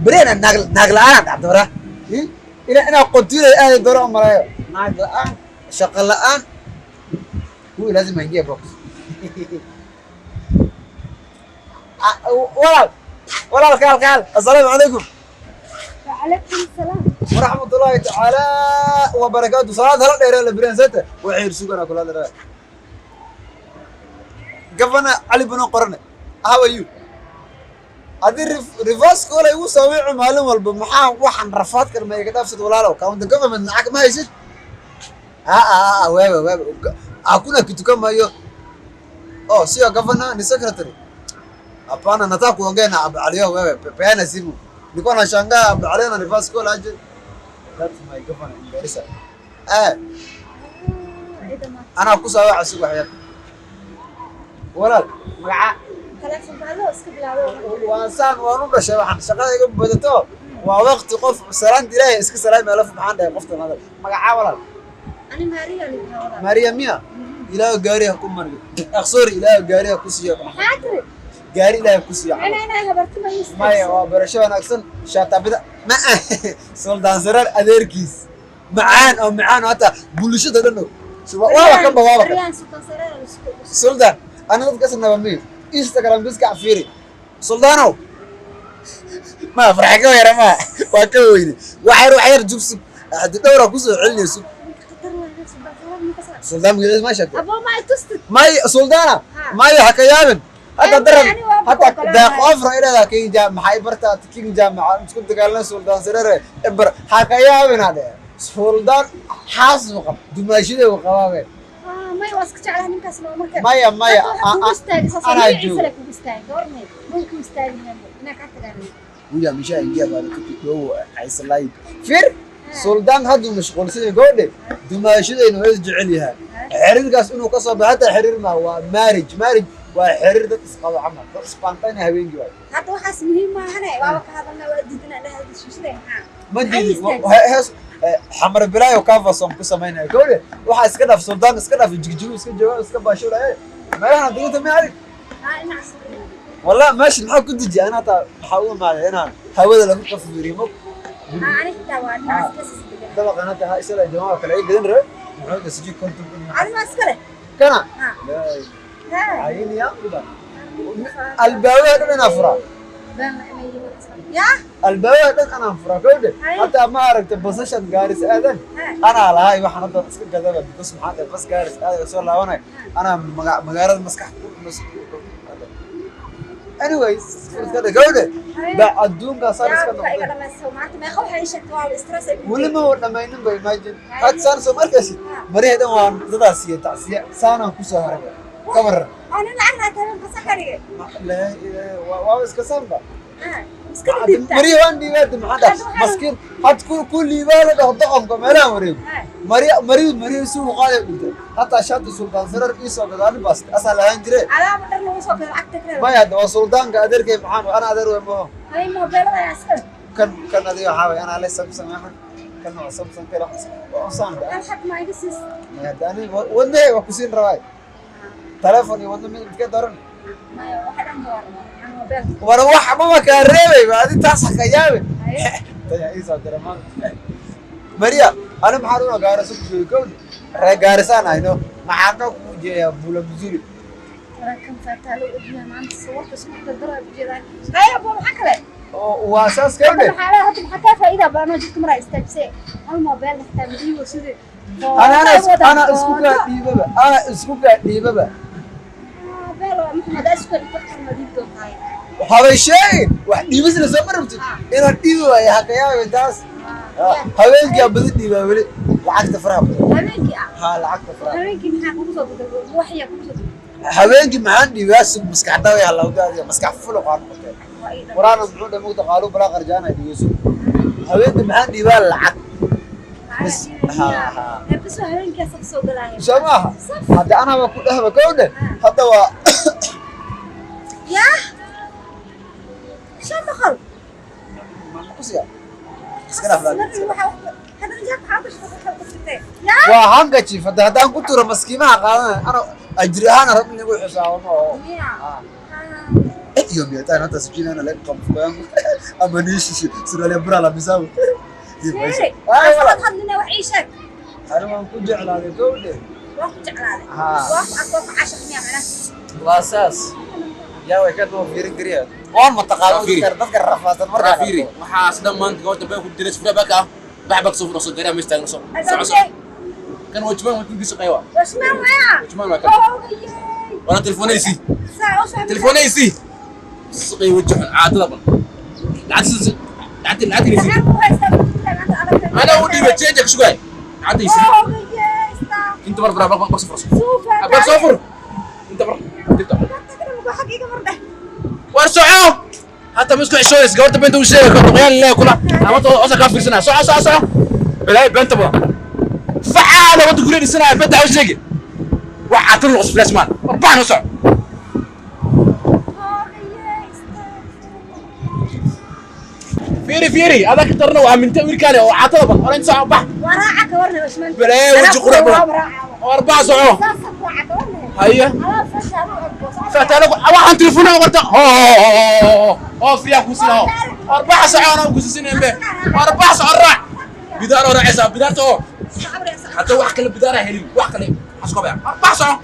Berena naag naag la'aan dhacdo wara. Ina qontiina aadi doono u malayo. Naag la'aan, shaqo la'aan. Huyu lazima ingie box. Ah, walaal walaal, kaal kaal. Assalaamu calaykum. وعليكم السلام. Waraxmat ullaahi tacaala wabarakaatu. Salaad hala dheere la biransata waxay sugana kula dheere. Governor Cali Bano Qorane, how are you? Haddii reverse call ay igu soo wici maalin walba, maxaa waxaan rafaadkan ma iga dhaafsad, walaalow? County government lacag ma haysid? Ah, wewe wewe, hakuna kitu kama hiyo. Oh, sio governor, ni secretary. Hapana, nataka kuongea na Abu Aliyo. Wewe peana simu. Nilikuwa nashangaa Abu Aliyo na reverse call aje. That's my governor in Garissa. Eh, anaa ku soo waca, sug wax yar. Walaal, magaca? Telefoonka adoo iska bilaabo. Waan saan waan u dhashay, waxaan shaqada iga badato. Waa waqti qof salaanta Ilaahay iska salaami alaf. Maxaan dhahay qoftan hadal? Magacaa, walaal? Ani Maria la walaal. Maria miya? Ilaahu gaari ha ku margo. Ah, sorry, Ilaahu gaari ha ku siiyo. Maxaa tiri? Gaari Ilaahay ku siiyo. Ana habarti ma is. Maya, waa barasho wanaagsan. Shaatabida ma ah Suldaan Saraar adeerkiis macaan oo macaan oo hataa bulshada dhan og. Waaba kanba, waaba kan. Maria Sultan Sareer isku. Suldaan ana dadka kasnaba miyo Instagram biska fiiri. Suldaanow, ma farxa ka yara, ma waa ka weyne. Wax yar, wax yar jubsub hadi dhowra kusoo celinayso. Khatar waa Sultan Sareer ma kasaa. Suldaan magaciisa ma sheegtay? Abo ma ay tustid. May suldaana. Ha. Maya, ha ka yaabin hadda daran. Yani waa hata ku deeq oggolaanaya. Ofra inaada king jaam maxay bartaa? King jaamaca isku dagaalna Suldaan Sarere eber. Ha ka yaabin hadhe, suldaan xaas uu qab, dumaashida uu qabaabe. Ah, may waa iska jeclahay ninkaas loo marka. Maya, maya. Hadda waxaa kugu istaagay saas anaa magaciisa joogo. Le kugu istaagay gabarnay. Ma ku istaagin inaa ka tagaan. Huyu ameshaingia bado kidogo aislide. Fir suldaan hadduu mashquulsan yahay gabadhe, dumaashadaynu waa is jecel yahay. Xiriirkaas inuu ka soo baxo hataa xiriir ma waa marriage. Marriage waa xiriir dad isqabo camal, dad isbaantayna habeenkii waay. Hadda waxaas muhiim maahane, waaba ka hadalnaa, waa diidana dhahda shishiday maxaa? Ma Maxay diidin. istaagtay? Hees xamar bilaayo cover song ku samaynaya gabadhe. Waxaa iska dhaaf suldaan, iska dhaaf. Jigjigu iska jooga, iska baashoolaya meelahan diganta ma adig. Ah, dhinacaas. Wallah, meeshan maxaa ku dejiya? Ana hataa maxaa u imaaday inaan hawada lagu qafiiriyo mo. Ah, ani xitaa waa dhinacaas ka sii degan. Dabaqan hadda ha isla jamaa kale ay gadan rabe. Muxuu gasiji 50,000. Adi ma iska leh? Kana. Ha. Ha. Ayini ya albaabada dhan inaa furaa. Ya. Albaabada dhan anaan furaa gabadhe. Hay. Hataa ma aragta basashan Gaaris aadan Ha. anaa lahay. Waxaan hadda iska gadaba because maxaa dhahay, bas Gaaris aadan soo laabanay anaa magaalada maskax anyways iska dhe gabadhe. Ba adduunkaa saan iska Yaa iga noqday. dhamaysto maanta meeqa waxay ii sheegtay, waa stress ay ku Weli ma wa dhamaynin ba. Imagine had saan soo markaysid marihii dhan waan dadaas siiye tacsiya saanaan kusoo haray ka waran. Ani lacag laa taban kasa ka dhigay. Laa ilaaha, waa iska sanba. Ah, iska dhiibta. Mariya waan dhiibaada, maxaa dhaha maskiin had ku liibaa la dhaho doqonka meelahan wareego. Mariya mariyu mariyu si uu qaaday dhintay. Hataa shaati Sultaan Sarar ii soo gado ani baas asaa lahaan jire. Alaaba dhar lagu soo gado lacagta kale. Maya, hadda waa suldaanka adeerkay. Maxaan ana adeer wey maho. Hay, moobeelada ayaa iska leh. Kan adiga waxaa way anaa le Samsung ahan. Kan waa Samsung kale, waa usaan. Hal xaq ma iga siis. Maya, hadda ani wadnahay waa kusiin rabaay telefoon iyo wadna mid midka daran. Maya, waxa dhan waa rabaa moobeel. War wax mama kaa reebay ba adi, taas ha ka yaabin. Haye. Taya ii soo dira maanta Maria. Ani maxaan una Gaariso ku joogay kowdi reer Gaarisaan hayno. Maxaan ka kugu jeeyaa Bula Missouri. Kan faataa loo ogyahay maanta sawirka isku dardara u jeedaan. Haye abo, maxaa kale? Oo waa saas Hadda kowde. maxaa leedahay? Hadda maxaa kaa faa'iida badanoo jidka maraa istaajisay hal moobeel xitaa ma iibo sidii Ana isku kaa dhiibaba, ana isku kaa dhiibaba. Moobeel waa Maxamed isku dhigto ma dhiib doontaa. Waxaabay sheegin wax dhiibisna soo ma rabtid inaan dhiibi waayo, ha ka yaabin taas. Habeenkii aa badi dhiibaa weli lacagta faraha badan. Habeenkii ah? Ha, lacagta faraha. Habeenkii maxaa kugu soo degay? Waxyaa kugu soo degay? Habeenkii maxaan dhiibaa? Si maskaxda way halawda, adiga maskax fuluq aa noqotee. Waa ii dhan. Quraana muxuu dhahay? Mugta qaalu balaa qarjaana dhigeyso. Habeenkii maxaan dhiibaa lacag bas ha ha. Bas waa habeenkii saf soo galaya. Soo maaha? Saf. Hadda anaba ku dhehba kowdhe hadda waa Yaa 500. Kusiya iska dhaaf laakiin iska dhaaf. Hadda jaab maxaa gashay? Waxaa ku jirtay yaa. Waa handkerchief. Hadda haddaan ku turo maskiimaha qaadanaya ana ajri ahaan rab in lagu xisaabamo oo Miya? Ah. Hiyo 500 hata sijui nani anaweka kwa mfuko yangu ama niishi suruali ya bra la misaw. Hiyo maisha. Fiiri, Ay, walaal. aad hadlina, wax ii sheeg. Ani waan ku jeclaaday, gowdhe. Waa ku jeclaaday? Haa. Waa ku waa ku caashaq miyaa macnaha? Waa saas. Yaa way ka daba fiirin kariya. Waan mataqaano. Fiiri. Dadka rafaadsan markaan Fiiri, arko. Waxaas dhan maanta goorta baa ku diray sufra baka bax bak soo furso gaariga meesha taagna, soo soco, soco. Kan wajmaan waa kulkiisa qaywa. Washmaan maya. Wajmaan waa kan. Oogayey. Wana telefoonaysi. Saa u fahmi. Telefoonaysi suqay wajhu caadada ban lacagta, lacagta, lacagta. Maxaa ku haystaa maanta adag? Ana u dhiibay change ka sugay lacagtiisi. Oogayey, stop. Inta bar bar bak soo furso. Suu fahmi. Bak soo fur, inta bar dibta. Xag iga mar dheh. War soco, hatta ma isku xishoonays gabarta beenta u sheegay ka duqyaan leeyahay kula ama to osa ka fiirsanaa. Soco, soco, soco, balaayo beenta badan facaala wadda gurya dhisanaya beenta u sheegi wax caatan luqus flash man warbaax noo soco. Oogayey, stop. Fiiri, fiiri, adaa ka darna waa minta wiilkaale oo caatada ban oran soco, bax. Waa raaca ka warnay washmaan. Balaayo waji qurux badan. Warbaax, soco. Saasa ku raaca ka warnay. Haya. Alaa fataalo og. Fataalo waxaan telefoonaa warta hoo hoo fiya ku sina hoo. Warbaax, soco, anaa ku sisinaybe. Warbaax, soco, raac bidaar oo raacaysa bidaarta oo حتى wax kale bidaara helin, wax kale xaskobaya. Arbax, soco.